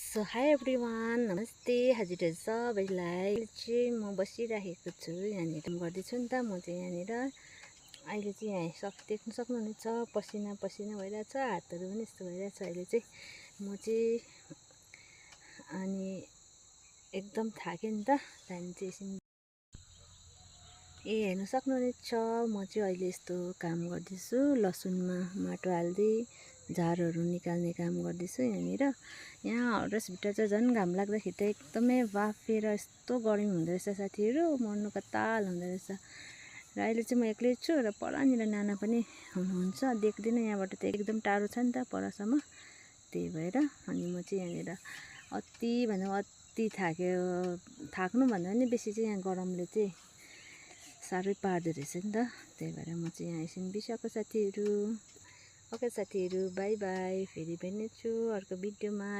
So high everyone, नमस्ते हजुरहरू सबैलाई। चाहिँ म बसिरहेको छु, यहाँनिर काम गर्दैछु नि त। म चाहिँ यहाँनिर अहिले चाहिँ यहाँ देख्न सक्नुहुनेछ, पसिना पसिना भइरहेछ, हातहरू पनि यस्तो भइरहेछ अहिले चाहिँ। म चाहिँ अनि एकदम थाकेँ नि त, त्यहाँदेखि चाहिँ हेर्नु सक्नुहुनेछ, म चाहिँ अहिले यस्तो काम गर्दैछु, लसुनमा माटो हाल्दै झारहरू निकाल्ने काम गर्दैछु यहाँनिर। यहाँ हस्पिटल चाहिँ झन् घाम लाग्दाखेरि त एकदमै बाफेर यस्तो गर्मी हुँदो रहेछ साथीहरू, मर्नु कताल हुँदो रहेछ। र अहिले चाहिँ म एक्लै छु र परनिर नाना पनि हुनुहुन्छ, देख्दिनँ, यहाँबाट त एकदम टाढो छ नि त परसम्म, त्यही भएर। अनि म चाहिँ यहाँनिर अति भन्दा अति थाक्नु भन्दा पनि बेसी चाहिँ यहाँ गरमले चाहिँ साह्रै पार्दो रहेछ नि त, त्यही भएर म चाहिँ यहाँ एकछिन बिसाएको साथीहरू। ओके साथीहरू, बाई बाई, फेरि भेट्नेछु अर्को भिडियोमा।